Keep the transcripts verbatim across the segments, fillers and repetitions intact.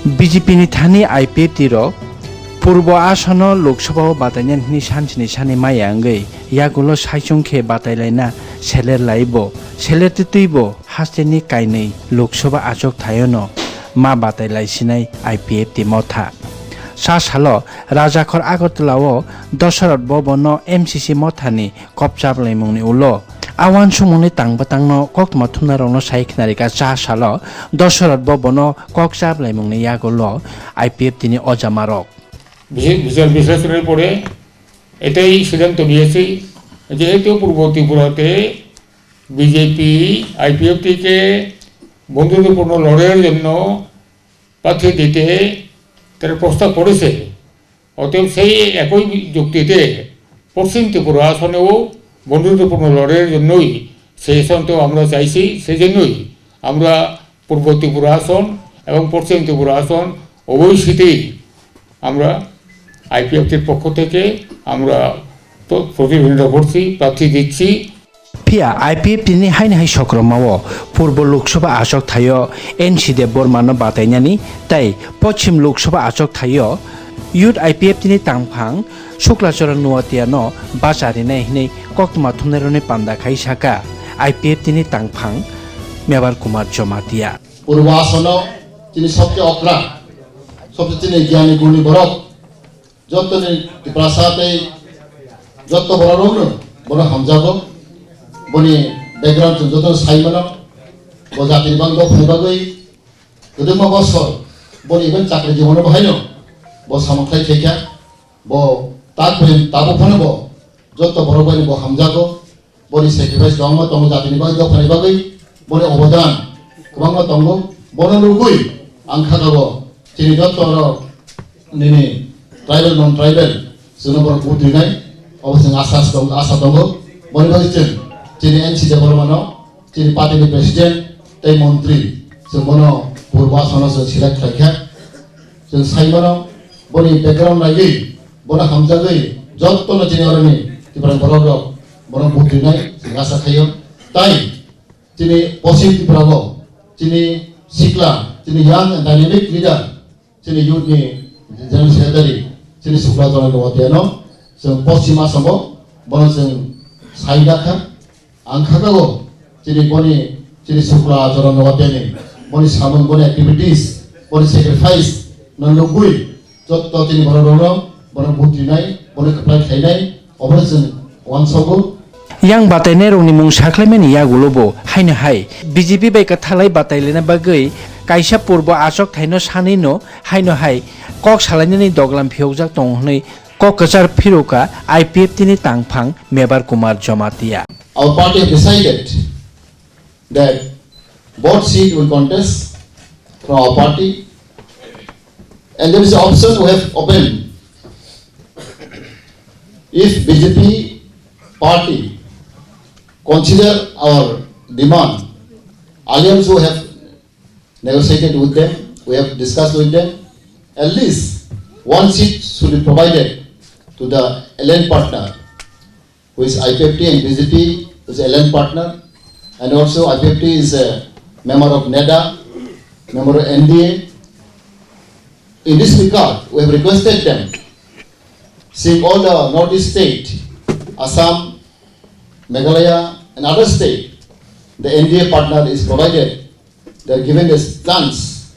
B J P ni thani I P F T rok Purbo Asono Lok Sabha o batainani hwnwi sansini sani maya wngwi yagulo saichung khe batailaina seler laibo, seler twtwibo hasteni kainwi Lok Sabha achuk thaiono ma batailaisinai I P F T motha. Sa salo Rajakhor Agartala o Dosarot Bhavan no M C C mothani kok chaplaimungni ulo a uansukmungni tang bwtangno koktwma thumnairokno sai khna rikha. Cha salo Dosarot Bhavan no kok chaplaimungni yagulo I P F T ni ojamarok. বিশেষ বিচার বিশ্লেষণের পরে এটাই সিদ্ধান্ত নিয়েছি, যেহেতু পূর্ব ত্রিপুরাতে বিজেপি আইপিএফটিকে বন্ধুত্বপূর্ণ লড়াইয়ের জন্য প্রার্থী দিতে তারা প্রস্তাব করেছে, অতএব সেই একই যুক্তিতে পশ্চিম ত্রিপুরা আসনেও বন্ধুত্বপূর্ণ লড়াইয়ের জন্যই সেই আসনটাও আমরা চাইছি। সেই জন্যই আমরা পূর্ব ত্রিপুরা আসন এবং পশ্চিম ত্রিপুরা আসন উভয় সিটেই আমরা আইপিএফটির পক্ষ থেকে আমরা তো প্রতিদ্বন্দ্বিতা করছি, প্রার্থী দিচ্ছি। Phiya I P F T ni haino hai sokromao Purbo Lok Sabha achuk thaio N C Debbarma no batainani tei Poschim Lok Sabha achuk thaio Youth I P F T ni tangphang Shukla Charan Noatia no bacha rinai hwnwi koktwma thumnairokni panda khai saka I P F T ni tangphang Mebar Kumar Jamatia. Purbo Asono chini sobche okra, sobche chini gyani guni borok, jottoni Tiprasa tei jotto bororokno bono hamjago. Boni background chwng jotono sai mano. Bo jatini bagwi, bo phai bagwi kwbangma bosor boni even chakri jibono bo haino bo samung khlai khaikha. Bo tak phai tabuk phano bo jotto borok bai bo hamjago. Boni sacrifice kwbangma tongo jatini bagwi, dophani bagwi boni obodan kwbangma tongo. Bono nugwi ang kha tongo chini jotto rok nini tribal non tribal chwngno bono vote rinai obo chwng asa tong-, asa tongo. Boni bagwi chwng chini N C Debbarma no chini party ni president tei montri chwng bono Purbo Asono chwng select khlaikha. Chwng sai mano boni background naiwi bono hamjagwi jottono chini oroni Tiprani borok rok bono vote rinai chwng asa khaio. Tai chini Poschim Tripura o chini sikla, chini young and dynamic leader, chini youth ni general secretary, chini Shukla Charan Noatia no chwng Poschim Assam o bono chwng sai dakha. Ang kha tongo chini boni, chini Shukla Charan Noatia ni boni samung, boni activities, boni sacrifice no nugwi jotto chini borok rok no bono vote rinai, bono kwplai khlainai, obo chwng uansogo. Yang batainairokni mung sakhlaimani yagulo bo haino hai B J P bai kwthalai batailaina bagwi kaisa purbo achuk thaino sanino haino hai kok salainani doglam phiyokjak tongo hwnwi kok kwchar phiruka I P F T ni tangphang Mebar Kumar Jamatia. Our party have decided that both seat will contest from our party, and there is an option we have opened. If B J P party consider our demand, alliance we have negotiated with them, we have discussed with them. At least one seat should be provided to the alliance partner, who is I P F T and B J P, who is alliance partner, and also I P F T is a member of NEDA, member of N D A. In this regard, we have requested them, seeing all the Northeast state, Assam, Meghalaya, and other state, the N D A partner is provided. They are given a chance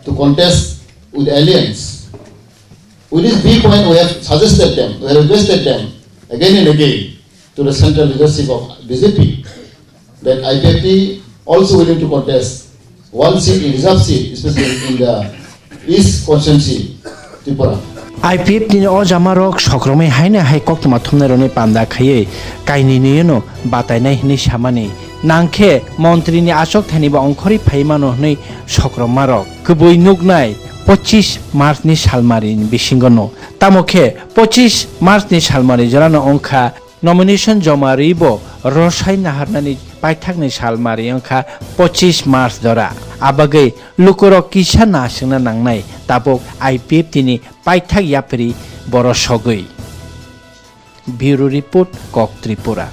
to contest with alliance. With this viewpoint, we have suggested them, we have requested them again and again to the central leadership of B J P that I P F T also willing to contest one seat in reserve seat, especially in the East constituency, Tripura. I P F T ni ojamarok sokromwi haino hai koktwma thumnairokni panda khaiwi kainwino batainai hwnwi samani nangkhe montrini achukthani bo ongkhorwi phaiwi mano hwnwi sokromarok kwbwi nuknai pochis March ni salmarini bisingono. Tamo khe pochis March ni salmari jorano wngkha nomination joma rwibo rwsai naharnani paithakni salmari wngkha pochis March jora. Abagwi lukurok kisa nasingna nangnai tabuk I P F T ni paithak yapri boro sogwi. Bureau Report, Kok Tripura.